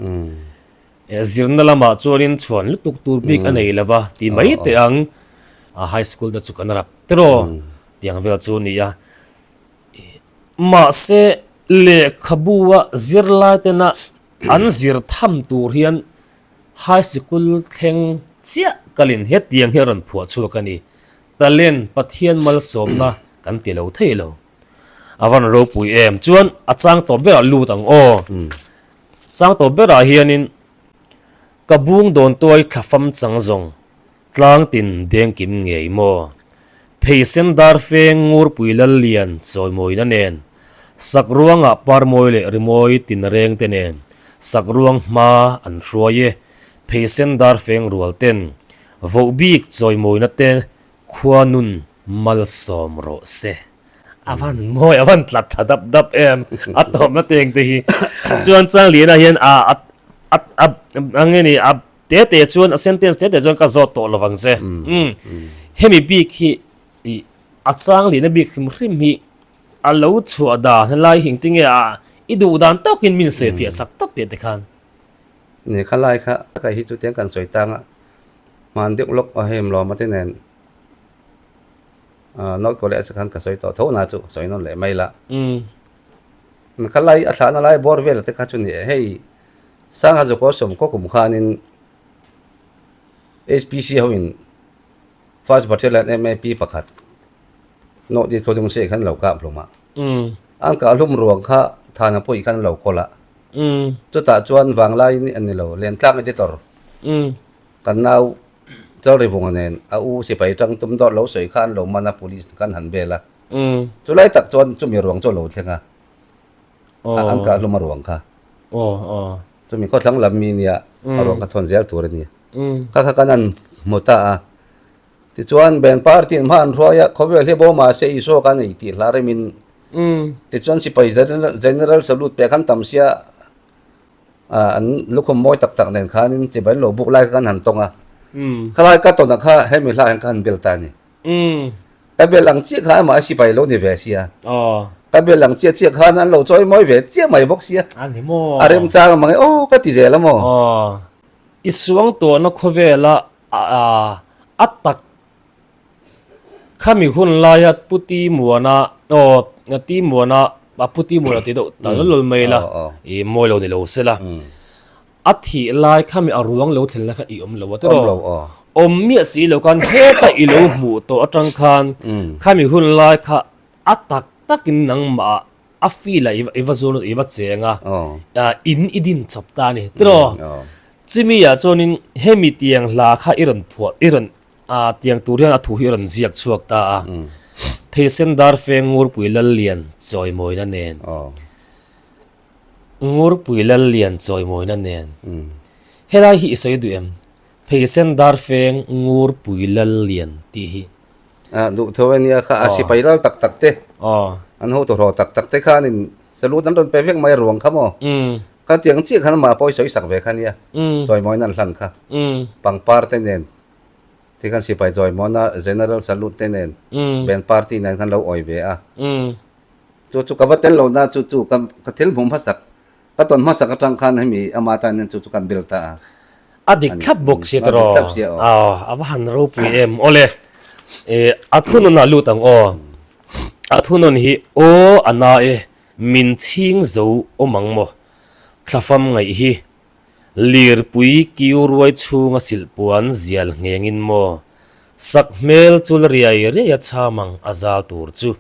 zirna lamah chuanin chhuan lutuk tur bik a nei lova ti mai teh ang high school te chu kan rap tiraw tiang vel chu a ni a. Mahse lehkhabu a zirlai tena an zir tham tur hian High sikul thleng chiah kalin hetiang hi a rawn phuah chhuak a ni. Talent Pathian malsawmna kan ti lo thei lo. A van ropui em. Chuan a chang tawp berah lut ang aw. Chang tawp berah hianin ka bung dawn tuai thlafam chang zawng tlang tin dengkim ngei maw? Pheisen darfeng Ngurpui Lallian chawimawina nen, Sakruangah parmawi leh rimawi tinreng te nen, Sakruang hma an hruai e, Pheisen darfeng rual ten, Vohbik chawimawina te khua nun malsawm rawh se. A van mawi, a van tlat tha dap dap em, a tawpna teng te hi. Chuan Changliana hian a a a a a nge ni a Te te chuan a sentence te te chuan ka zawt tawh lovang che. Umm. Hemi bik hi ih a chang lihna bik hrim hrim hi a lo chhuah dan helai hi engtin nge a i duh dan tawkin min sawi fiah sak tawp teh te khan. Ni kha lai kha ka hi chu tiang kan sawi tang a, hman deuh lawk a hei lawm a te nen. North Korea chu khan ka sawi tawh tho na chu sawi nawn leh mai la. Kha lai a thlahna lai bawr vel te kha chu ni e hei Sangha Zukaw sawmkaw kum khanin HPC hoin First Battalion MAP pakhat North East Khawdung State khan lo kap hlum a. An kah hlum ruang kha Thana pawih khan lo kawl a. Chutah chuan vanglai a ni lo Lentlak editor kan nau Chalrivunga nen a u sipai tang tum dawt lo sawi kha an lo man a police kan han vel a. Chulai tak chuan chumi ruang chu a lo thleng a. An kah hlum a ruang kha. Chumi khawthlang lam mi nia a ruang kha thawn zel tur a ni. Kha kha kan han hmu ta a. Tichuan Ben Party in hma an hruai a, khawvel hi bo mahse Isua ka nei tih hla remin tichuan sipai General salute pek han tam sia an lukhum mawi tak tak nen khanin chibai an lo buk lai kha kan han tawng a. Khalai ka tawnah kha hemi hla hian ka han bel ta a ni. Ka bel ang chiah kha amah a sipai lo ni ve sia. Ka bel ang chiah chiah khan an lo chawi mawi ve chiah mai bawk sia. A remchang a mang e aw ka ti zel a maw. I suang tuahna khawvela a tak khami hun laia Pu Ti Muana aw Ti Muana Pu Ti Muana tih deuh ta lawlh lawlh mai la i mawi lo ni lo se la. A thih lai khami a ruang lo thlen lai kha i awm lo a tiraw? Awm miah si lo khan heta i lo hmuh tawh atang khan khami hun lai kha a tak takin nangmah a feel ah i va zual i va cheng a, in i din chawp ta a ni tiraw? Chimi ah chuanin hemi tiang hla kha i rawn phuah i rawn tiang tur hian a thu hi i rawn ziak chhuak ta a, Pheisen Darfeng Ngurpui Lallian chawimawina nen. Ngurpui Lallian chawimawina nen. Helai hi i sawi duh em? Pheisen Darfeng Ngurpui Lallian tih hi. A duh tho a nia kha, a sipai ral tak tak te, an hotu hlawh tak tak te khanin salute an rawn pe vek mai a ruang kha maw? Khatiang chiah khan amah pawh i sawi sak ve kha nia, chawimawina an hlan kha. Pangpar te nen, tikhan sipai chawimawina General salute te nen, band party nen khan lo awi ve a. Chu chu ka va tel lo na chu chu ka ka thil hmuh hmasak ka tawn hmasak atang khan hemi ama tan hian chu chu kan bel ta a. A dik thlap bawk sia tawh rawh. A dik thlap sia aw. Aw a va han ropui em awle eh a thunawn ah lut ang aw. A thunawn hi aw a na e min chhing zo awm ang maw thlafam ngaih hi Lirpui kiu ruai chhunga silhpuan zial nghengin maw sak hmel chu la riai riai a chham ang a zal tur chu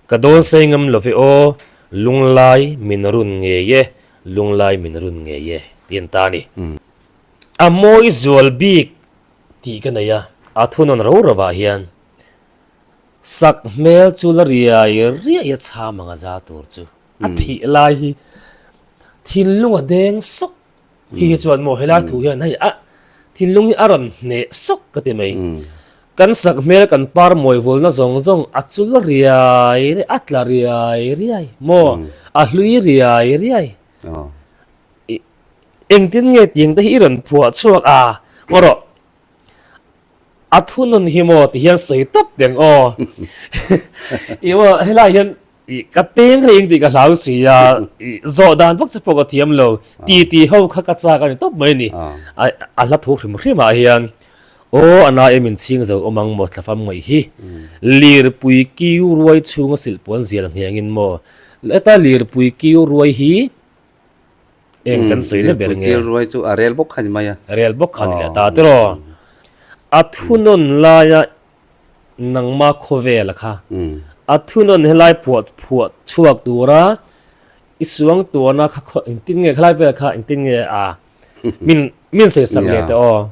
ka dawn sei ngam lo ve aw, lunglai min run ngei e, lunglai min run ngei e tih an ta a ni. A mawi zual bik tih ka nei a, a thunawn ro rovah hian sak hmel chu la riai riai a chham ang a zal tur chu. A thih lai hi thinlung a deng sawk hi hi chuan maw helai thu hian hei a thinlung hi a rawn hneh sawk ka ti mai. Kan sak hmel kan par mawi vulna zawng zawng a chul riai riai a tla riai riai maw a hlui riai riai. Engtin nge tiang te hi i rawn phuah chhuak a ngaw rawh. A thunawn hi maw ti hian sawi tawp teng aw. I maw helai hian I ka peng reng tih ka hlau si a, i zawh dan vak che pawh ka thiam lo, ti ti ho kha ka chak a ni tawp mai a ni. A hla thu hrim hrim ah hian aw a na em in chhing zo awm ang maw thlafam ngaih hi, lirpui kiu ruai chhunga silhpuan zial ngheng in maw, heta lirpui kiu ruai hi eng kan sawi na ber nge? Lirpui kiu ruai chu a rel bawk kha ni mai a. Rel bawk kha ni leh ta tiraw? A thunawn laia Nangma khawvela kha a thunawn helai phuah phuah chhuak tura i suang tuana kha khaw engtin nge khalai vel kha engtin nge a min min sawi sak leh teh aw.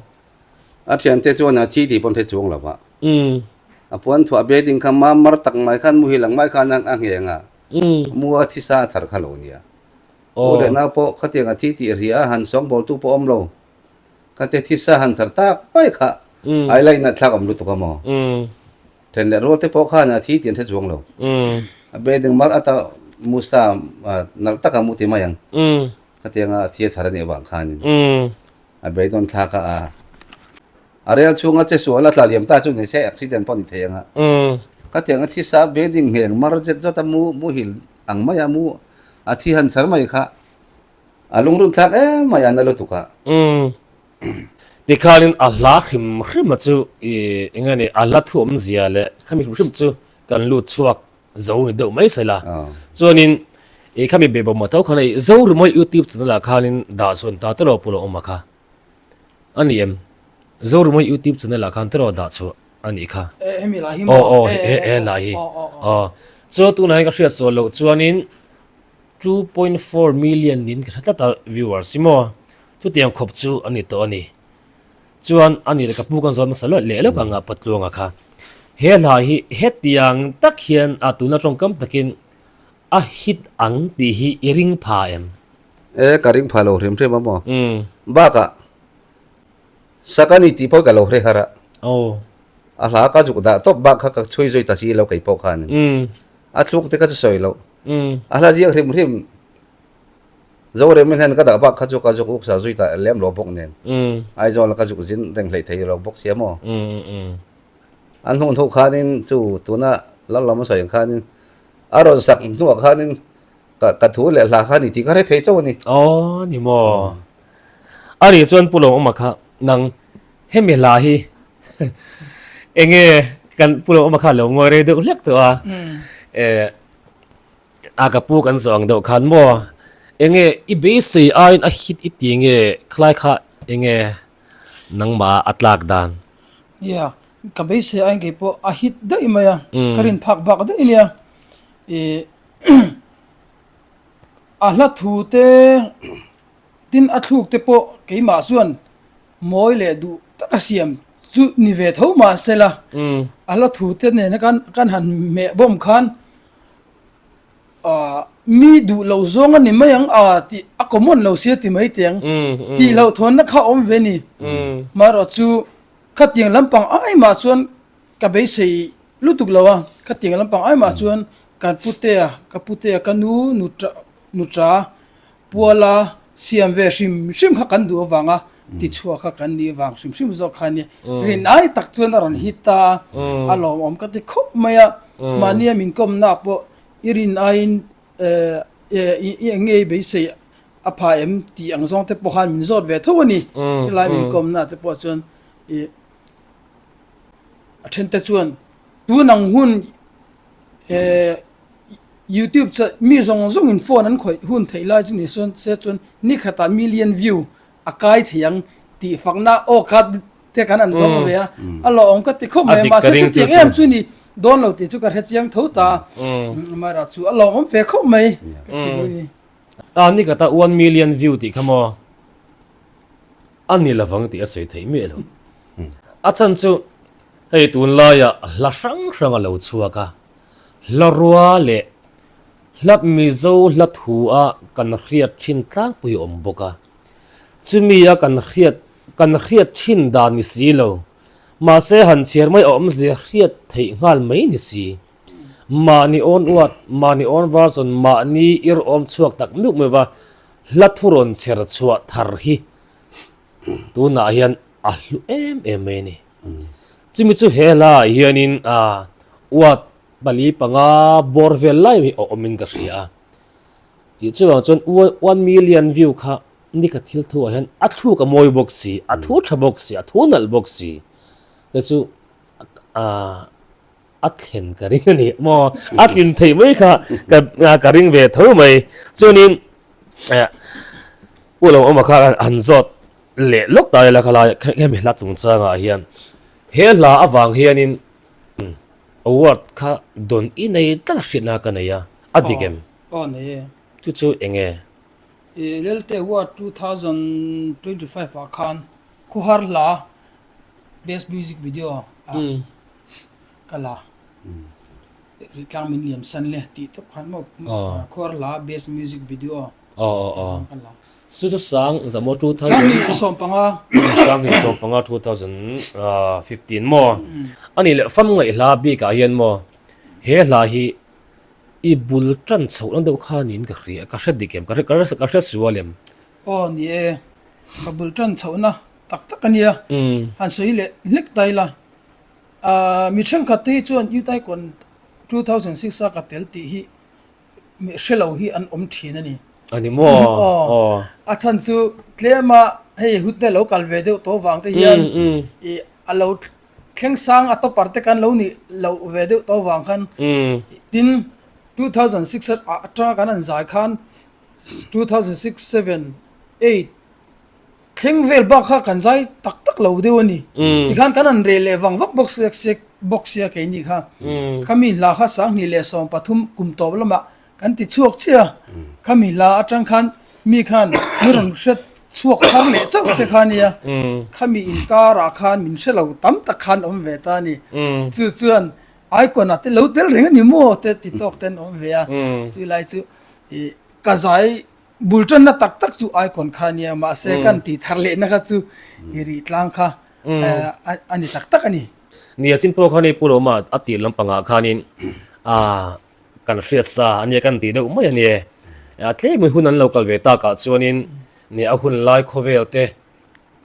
A thiante chuan a thi tih pawn hre chuang lo a. A puan thuah be ding kha mam mar tak mai khan muhil ang mai khan a ngheng a. Mu a thisa a chhar kha lo nia. U leh nau pawh khatiang a thi tih ria a han sawngbawltu pawh awm lo. Ka te thisa han char tak mai kha ai la in a thlak awm lutuk a maw? Then leh rual te pawh khan a thi tih an hre chuang lo. A beding mar ata Musa nalh tak a mu ti mai ang. Khatianga a thi a chhar a nih avang khanin a beidawn thlak a a a rel chhunga che sual a tla liam ta chu ni se accident pawh ni thei ang a. Khatianga thisa beding ngheng mar zet zawt a mu muhil ang mai a mu a thi han chhar mai kha A lungrun thlak em mai a na lutuk a. Umm. Tikhanin a hla hrim hrim a chu i eng nge ni a hla thu awmzia leh khami hrim hrim chu. kan lut chhuak zo ni deuh mai sela. Chuanin i khami be bawm tho khan hei Zorumawi YouTube channel ah khanin dah chhuan ta tawh lo pawh lo awm a kha. A ni em? Zorumawi YouTube channel ah khan tawh dah chhuah a nih kha. Hemi lah hi maw? Aw aw he lah hi. Aw. Chuan tunah hian ka hriat sual loh chuanin 2.4 million niin ka hre tlat a viewers hi maw? Chutiang khawp chu a ni tawh a ni. Chuan a ni leh ka pu kan zawn hmasa leh leh lawk ang a Patluanga kha. He hla hi hetiang tak hian a tuna tawngkam takin a hit ang tih hi i ring pha em? E, ka ring pha lo hrim hrim a maw? Bakah sak a ni tih pawh ka lo hre har a. Aw. A hla ka zuk dah tawp bak kha ka chhui zui ta si lo kei pawh khanin. A thluk te kha chu sawi loh. A hla ziak hrim hrim Zorem hian ka dah bak kha chu ka zuk uk sa zui ta lem lo bawk nen. Aizawl ka zuk zin reng hleih thei lo bawk sia maw. An hnuh hnuh khanin chu tuna Lallam a sawi ang khanin a rawn sak hnuah khanin ka ka thu leh hla kha ni tih ka hre thei chauh a ni. Aw ni maw. A nih chuan Pu Lawmawma kha nang hemi hla hi enge kan Pu Lawmawma kha lo ngawi rei deuh hlek tawh a. Eh A ka pu kan zawh ang deuh khan maw enge i beisei aiin a hit i ti nge khalai kha enge nangmah a tlak dan? Nia, ka beisei aiin kei pawh a hit daih mai a, ka rin phak bak daih nia. Ih a hla thu te tin a thluk te pawh keimah chuan mawi leh duh taka siam chu ni ve tho mahsela a hla thu te nena kan han hmeh bawm khan Mi duh lo zawng a ni mai ang a tih a common lo sia ti mai teh ang. Tih loh thawnna kha a awm ve ni. Marawh chu khatiang lampang ai mah chuan ka beisei lutuk lo a, khatiang lampang ai mah chuan kan putea, ka putea ka nu nuta Puala siam ve hrim hrim kha kan duh avanga tichhuah kha kan nih vang hrim hrim zawk kha ania. Rinai tak chuan a rawn hit ta a, a lawmawm ka ti khawp mai a. Mahnia min kawmna pawh i rin aiin i eng nge i beisei a pha em tih ang zawng te pawh khan min zawt ve tho a ni. Helai min kawmna te pawh chuan i a thente chuan tun ang hun Youtube chu mi zawng zawng in phone an khawih hun theih lai chu ni sawn se chuan ni khatah million view a kai thei ang tih fakna aw kha te kan an dawng ve a, a lawmawm ka ti khawp mai a, mahse chutiang em chu ni dawn lo tih chu ka hre chiang tho ta a, amaherawh chu a lawmawm ve khawp mai ka ti dawn a ni. A ni khatah one million view tih kha maw a ni lovang tih a sawi theih miah lo. A chhan chu hei tunlaiah hla hrang hrang a lo chhuak a, Hla rua leh hla Mizo hla thu a kan hriat thin tlangpui a awm bawk a. Chumi a kan hriat kan hriat thin dan ni si lo. Mahse han chhiar mai a awmzia hriat theih nghal mai ni si. Mahni awn uat, mahni awn version, mahni ir awm chhuak tak meuh meuh va hla thu rawn chher chhuah thar hi tunah hian a hlu em em mai a ni. Chumi chu he hlaah hianin uat pali panga bawr vel lai hi a awmin ka hria a. Tih chuvang chuan one million view kha ni ka thil thuah hian a thluk a mawi bawk si, a thu tha bawk si, a thu nalh bawk si te chu a thlen ka ring a ni maw? A tlin theih mai kha ka ring ve tho mai. Chuanin u lo awm a kha han zawt leh lawk ta ila khalai hemi hla chungchangah hian he hla avang hianin award kha dawn i nei tlat a hriatna ka nei a, a dik em? Aw nei e. Chu chu eng nge? Lelte Award 2025 ah khan Khuhar hla Best Music Video ah ka la. Zitlang min liam san le tih tawp khan maw Khuhar hla Best Music Video ah ka la. Chu chu sang zamaw 2000 Sanghnih Sanghnih 15 2015 maw ani leh fam ngaih hla bikah hian maw he hla hi i bul tan chhoh na deuh kha niin ka hria ka hre dik em ka hre sual em. Aw ni e ka bul tan chhoh na tak tak a nia han sawi leh hlek ta ila mi thenkhat te hi chuan Youth Icon 2006 a ka tel tih hi hre lo hi an awm thin a ni. A ni maw? Aw. A chhan chu tlema hei hutna lo kal ve deuh tawh vang te hian i a lo. Thleng sang a topper te kan lo nih loh ve deuh tawh vang khan tin 2006 atanga kan han zai khan 2006, 7, 8 thleng vel bak kha kan zai tak tak lo deuh a ni. Tikhan kan han reh leh vang vak bawk sek bawk sia keini kha. Khami hla kha 2013 kum tawp lamah Kan ti chhuak chiah a, khami hla atang khan mi khan mi rawn hre chhuak thar leh chauh te kha nia, khami inkarah khan min hre lo tam tak khan awm ve ta a ni. Chu chuan icon ah te lo tel reng a ni maw te ti tawk ten awm ve a, chu lai chu ih ka zai bul tanna tak tak chu icon kha nia, mahse kan tih thar lehna kha chu i rih tlang kha a ni tak tak a ni. Nia chin pawh khan i Pu Lawma a tir lampangah khanin ah Kan hriat sa a nia kan tih deuh mai a ni e. A tlem hun an lo kal ve takah chuanin nia a hun lai khawvel te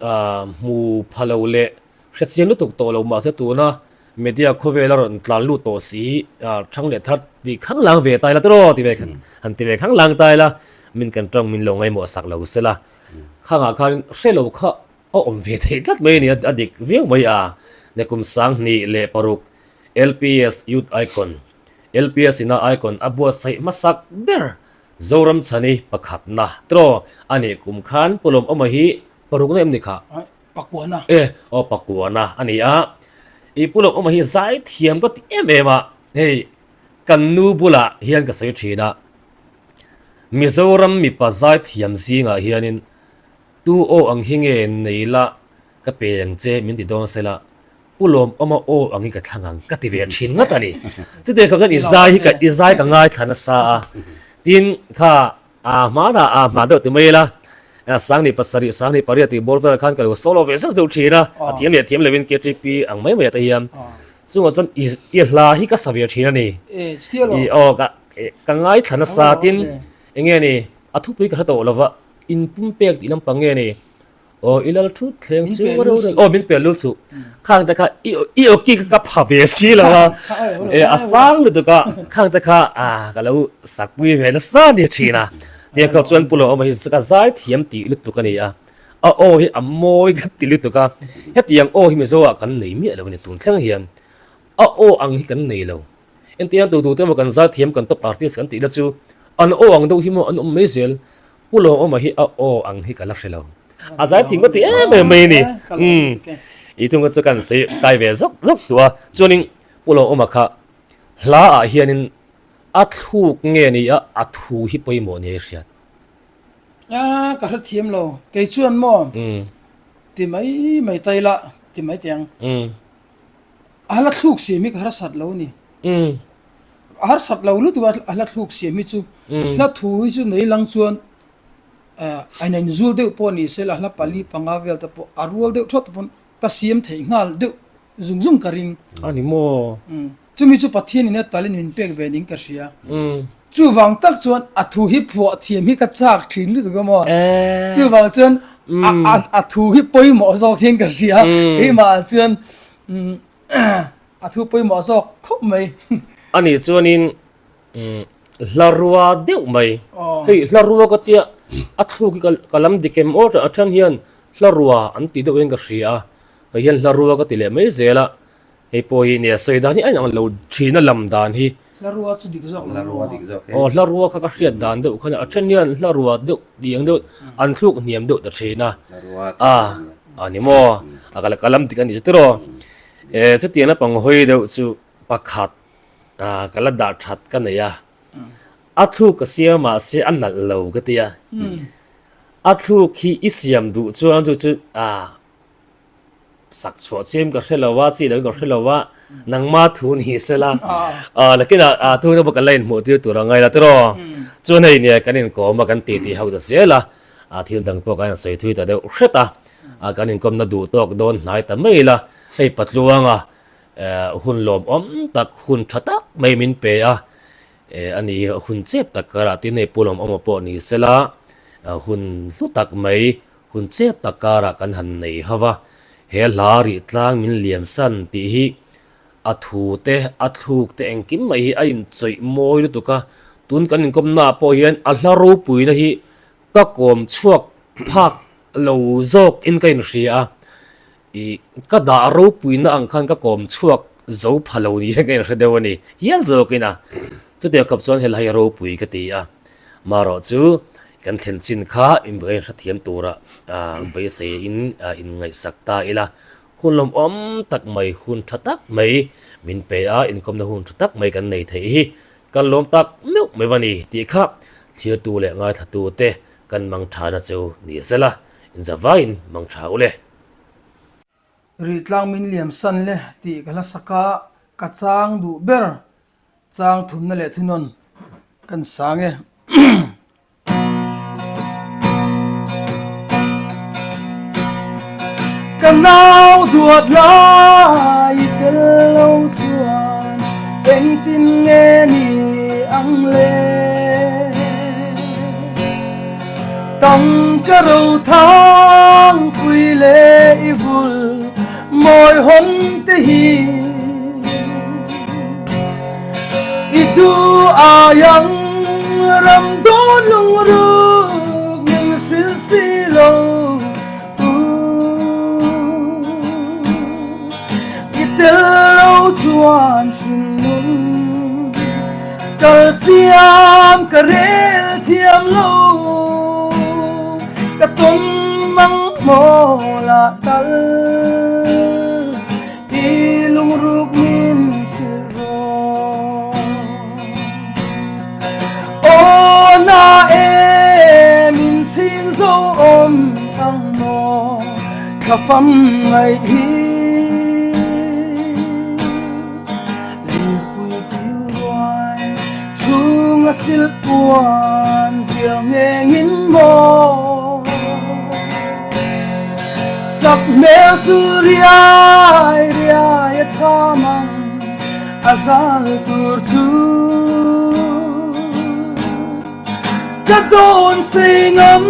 hmu pha lo leh hrechiang lutuk tawh lo mahse tuna media khawvel a rawn tlan lut tawh si hi thang leh thar tih khang lang ve ta ila tiraw ti ve han ti ve khang lang ta ila min kan tawng min lo ngaimawh sak lo sela khangah khan hre lo kha a awm ve theih tlat mai a ni a dik viau mai a kum 2006 LPS Youth Icon LPS ina icon a buatsaih hmasak ber Zoram Chhani pakhatna tiraw a nih kum khan Pu Lawmawma hi parukna em ni kha? Pakuana. E, aw Pakuana a ni a. I Pu Lawmawma hi zai thiam ka ti em em a, hei kan nu bulah hian ka sawi thin a, Mizoram mipa zai thiam zingah hianin tu aw ang hi nge nei la ka pe ang che min ti dawn sela, Pu Lawmawma aw angin ka thlang ang ka ti ve thin ngat a ni. Chutiang khawp hian i zai hi ka i zai ka ngaithla nasa a. Tin kha a hmanah a hma deuh ti mai ila 2007 2008 tih bawr velah khan ka lo solo ve zeuh zeuh thin a. A thiam leh thiam lovin KTP ang mai mai ah te hian chungah chuan i i hla hi ka sa ve thin a ni. I aw ka ka ngaithla nasa tin eng nge ni a thupui ka hre tawh lova inpumpek tih lampang nge ni. Aw i lal thut thleng chu ro ro aw min pel lul suh khang te kha i i aw ki kha ka pha ve si lo a e a sang lutuk a khang te kha a ka lo sak pui ve nasa ni thin a tia khawp chuan pu Lawma hi ka zai thiam tih lutuk a ni a a aw hi a mawi ka ti lutuk a hetiang aw hi Mizo ah kan nei miah lo a ni tun thleng hian a aw ang hi kan nei lo engtiang tu tu te emaw kan zai thiam kan top artist kan tih na chu an aw ang deuh hi maw an awm mai zel Pu Lawmawma hi a aw ang hi ka la hre lo. A zai thing ka ti em em mai a ni. Umm i thung kha chu kan sawi kai ve zawk zawk duh a. Chuanin Pu Lawmawma kha hla ah hianin a thluk nge ni a a thu hi pawimawh nia i hriat? A ka hre thiam lo. Kei chuan maw ti mai mai ta ila ti mai teh ang. A hla thluk siam hi ka harsat lo a ni. A harsat lo lutuk a, a hla thluk siam hi chu. Hla thu hi chu nei lang chuan a inzul deuh pawh ni se la, hla pali panga vel te pawh a rual deuh thawt pawn ka siam theih nghal deuh zung zung ka ring. A ni maw? Chumi chu Pathian in a talin min pek ve ning ka hria. Chuvang tak chuan a thu hi phuah thiam hi ka chak thin lutuk a maw? Chuvang chuan a thu hi pawimawh zawk hian ka hria. Keimah chuan A thu pawimawh zawk khawp mai. A nih chuanin hla rua deuh mai. Hei hla rua ka tia a thluk hi ka lam dik em aw a then hian hla rua an ti deuh hian ka hria a. Kei hian hla rua ka ti leh mai zel a. Hei pawh hi nia sawi dan hi a inang lo thin a lam dan hi. Hla rua chu dik zawk lo maw? Aw hla rua kha ka hriat dan deuh khan a then hian hla rua deuh tih ang deuh an thluk hniam deuh ta thin a. A a ni maw? A ka lam dik a ni chu tiraw? E chutiang naupang hawi deuh chu pakhat ah ka la dah that ka nei a, a thluk ka siam mahse a nalh lo ka ti a, a thluk hi i siam duh chuan chu chu ah sak chhuah chiam ka hre lo a, chi lo in ka hre lo a, nangma thu ni sela ah nakinah ah thu emaw kan la inhmuh tir tur a ngai la tiraw chuan hei nia kan inkawm a kan titi ho ta zel a, ah thil dang pawh kan insawi thui ta deuh hret a. A kan inkawmna duh tawk dawn hnai ta mai ila, hei Patluanga hun lawmawm tak, hun tha tak mai min pe a, a ni hun chep tak karah tin hei Pu Lawmawma pawh ni sela, hun hlu tak mai, hun chep tak karah kan han nei ho va, he hla rih tlang min liam san tih hi a thu te, a thluk te engkim mai hi a inchawih mawi lutuk a, tun kan inkawmnaah pawh hian a hla ropuina hi Ka kawm chhuak phak lo zawk in ka inhria a. I ka dah ropuina ang khan ka kawm chhuak zo pha lo ni hian ka inhre deuh a ni hial zawkin a. Chutiang khawp chuan helai hi ropui ka ti a. Marawh chu kan thlen chin kha inbuai hrethiam tura beiseiin inngaihsak ta ila. Hun lawmawm tak mai, hun tha tak mai min pe a, inkawmna hun tha tak mai kan nei theih hi kan lawm tak meuh mai va ni tih kha thirtu leh ngaithlatu te kan mang thana chu ni sela, inzavaiin mang tha u le. Rihtlang min liam san le tih ka hla sak a, ka chang duh ber chang thumna leh thunawn kan sang e. Ka nau duat lai tel lo chuan engtin nge ni ang le? Tang ka ro thang pui leh i vul mawi hawn te hi I du aiang ram dawn lungruk min hrilh si lo u I tel lo chuan hrinnun kal siam ka rel thiam lo ka tawn mang maw lah tal. I lungruk min hrilh rawh. Aw na e min chhing zo awm ang maw thlafam ngaih hi. Lirpui kiu ruai chhunga silh puan zial ngengin maw. Sak hmel chu riai riai a cham ang a zal tur chu. Ka dawn sei ngam.